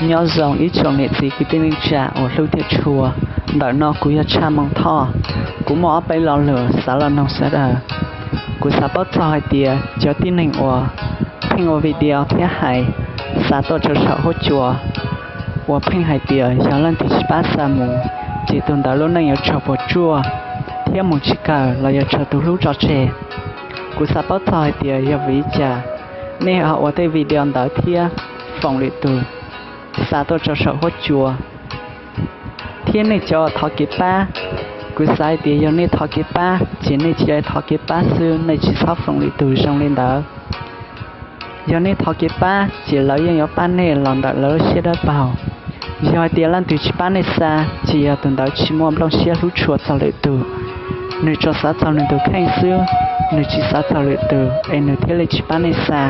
Nyob zoo ib tsoom niam txiv kwv tij neej tsa uas hlub thiab tshua. Ntawm no kuv yog Tshaj Moo Thoj. Kuv muaj ob peb lo lus xav los noog sawv daws. Kuv xav paub txog hais tias cov tib neeg uas pheej ua video thiab hais xa tuaj rau saum huab cua, uas pheej hais tias yog leej twg tsis pab xa mus ces tus ntawd lub neej yuav raug puas tsuaj thiab mus tsis kawg los yog raug tus hlub tso tseg. Kuv xav paub txog hais tias yog vim li cas nej ho ua tej video ntawd thiab foom lwm tus xa tuaj rau saum huab cua. Thiab nej cov thov kev pab, kuv xav hais tias yog nej thov kev pab ces nej cia li thov kev pab xwb, nej tsis txhob foom lwm tus zoo li ntawd. Yog nej thov kev pab ces lawv yeej yuav pab nej los ntawm lawv lub siab dawb paug. Yog hais tias leej twg tsis pab nej xa, ces yog tus ntawd tsis muaj nplooj siab hlub tshua txog lwm tus. Nws tsuas xav txog nws tus kheej xwb, nws tsis xav txog lwm tus es nws thiaj li tsis pab nej xa.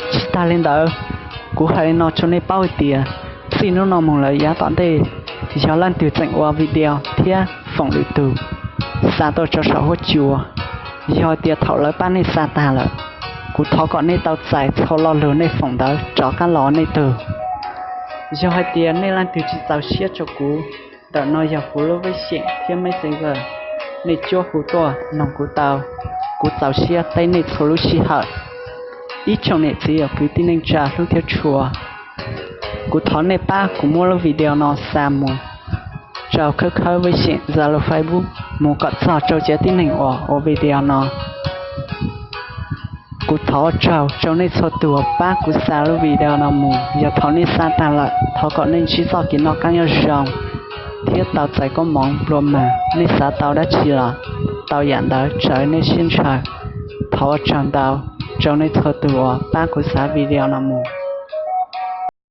Tsis tas li ntawd, kuv hais li no rau nej paub hais tias txij hnub no mus lawm yav tom ntej, yog leej twg tseem ua video thiab foom lwm tus xa tuaj rau saum huab cua, yog hais tias thaum lawv pab nej xa tag lawm, kuv thov kom nej tau txais txhua lo lus nej foom ntawd rov qab los nej tug. Yog hais tias nej leej twg tsis txaus siab rau kuv, ntawm no yog kuv lub vib xyeem thiab Messenger, nej cuab hu tuaj noog kuv tau, kuv txaus siab teb nej txhua lub sij hawm. Ib tsoom niam txiv uas kwv tij neej tsa hlub thiab tshua, kuv thov nej pab kuv muab lub video no xa mus rau khawb khawb vib xyeem, Zalo, Facebook mus kom txog rau cov tib neeg uas ua video no. Kuv thov ua tsaug rau nej txhua tus uas pab kuv xa lub video no mus. Yog thaum nej xa tag lawm, thov kom nej ntsib txoj kev noj qab nyob zoo thiab tau txais koob hmoov nplua mag. Nej xav tau dab tsi los tau yam ntawd raws nej siab ntshaw. Thov ua tsaug ntau rau nej txhua tus uas pab kuv xa video no mus.